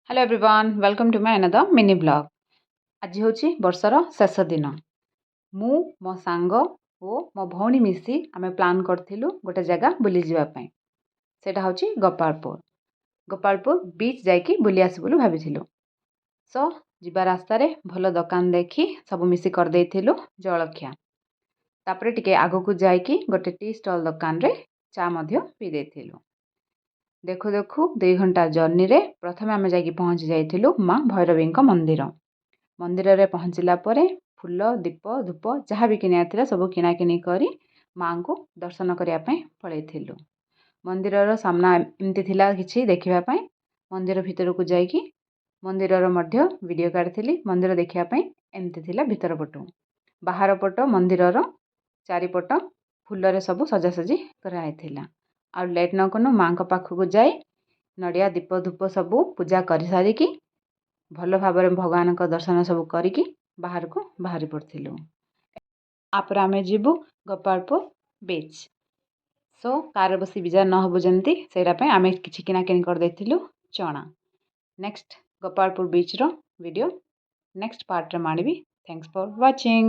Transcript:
Hello everyone, welcome to my another mini vlog. ଆଜି ହେଉଛି ବର୍ଷର ଶେଷ ଦିନ। ମୁଁ, ମୋ ସାଙ୍ଗ ଓ ମୋ ଭଉଣୀ ମିଶି ଆମେ ପ୍ଲାନ୍ କରିଥିଲୁ ଗୋଟେ ଜାଗା ବୁଲିଯିବା ପାଇଁ। ସେଇଟା ହେଉଛି ଗୋପାଳପୁର। ଗୋପାଳପୁର ବିଚ୍ ଯାଇକି ବୁଲି ଆସିବୁ ବୋଲି ଭାବିଥିଲୁ। ସୋ ଯିବା ରାସ୍ତାରେ ଭଲ ଦୋକାନ ଦେଖି ସବୁ ମିଶି କରିଦେଇଥିଲୁ ଜଳଖିଆ। ତାପରେ ଟିକେ ଆଗକୁ ଯାଇକି ଗୋଟେ ଟି ଷ୍ଟଲ୍ ଦୋକାନରେ ଚା ମଧ୍ୟ ପିଇ ଦେଇଥିଲୁ। ଦେଖୁ ଦେଖୁ 2 ଘଣ୍ଟା ଜର୍ଣ୍ଣିରେ ପ୍ରଥମେ ଆମେ ଯାଇକି ପହଞ୍ଚି ଯାଇଥିଲୁ ମା ଭୈରବୀଙ୍କ ମନ୍ଦିର। ମନ୍ଦିରରେ ପହଞ୍ଚିଲା ପରେ ଫୁଲ, ଦୀପ, ଧୂପ ଯାହା ବି କିଣିବାର ଥିଲା ସବୁ କିଣାକିଣି କରି ମାଆଙ୍କୁ ଦର୍ଶନ କରିବା ପାଇଁ ପଳେଇଥିଲୁ। ମନ୍ଦିରର ସାମ୍ନା ଏମିତି ଥିଲା କିଛି ଦେଖିବା ପାଇଁ। ମନ୍ଦିର ଭିତରକୁ ଯାଇକି ମନ୍ଦିରର ମଧ୍ୟ ଭିଡ଼ିଓ କାଢ଼ିଥିଲି। ମନ୍ଦିର ଦେଖିବା ପାଇଁ ଏମିତି ଥିଲା ଭିତର ପଟୁ। ବାହାର ପଟ ମନ୍ଦିରର ଚାରିପଟ ଫୁଲରେ ସବୁ ସଜାସଜି କରାହେଇଥିଲା। ଆଉ ଲେଟ୍ ନ କଲୁ, ମାଆଙ୍କ ପାଖକୁ ଯାଇ ନଡ଼ିଆ, ଦୀପ, ଧୂପ ସବୁ ପୂଜା କରିସାରିକି ଭଲ ଭାବରେ ଭଗବାନଙ୍କ ଦର୍ଶନ ସବୁ କରିକି ବାହାରକୁ ବାହାରି ପଡ଼ିଥିଲୁ। ତାପରେ ଆମେ ଯିବୁ ଗୋପାଳପୁର ବିଚ୍। ସୋ କାରରେ ବସି ବିଜାର ନ ହେବୁ ଯେମିତି, ସେଇଟା ପାଇଁ ଆମେ କିଛି କିଣାକିଣି କରିଦେଇଥିଲୁ ଚଣା। ନେକ୍ସଟ ଗୋପାଳପୁର ବିଚ୍ର ଭିଡ଼ିଓ ନେକ୍ସଟ ପାର୍ଟରେ ମୁଁ ଆଣିବି। Thanks for watching.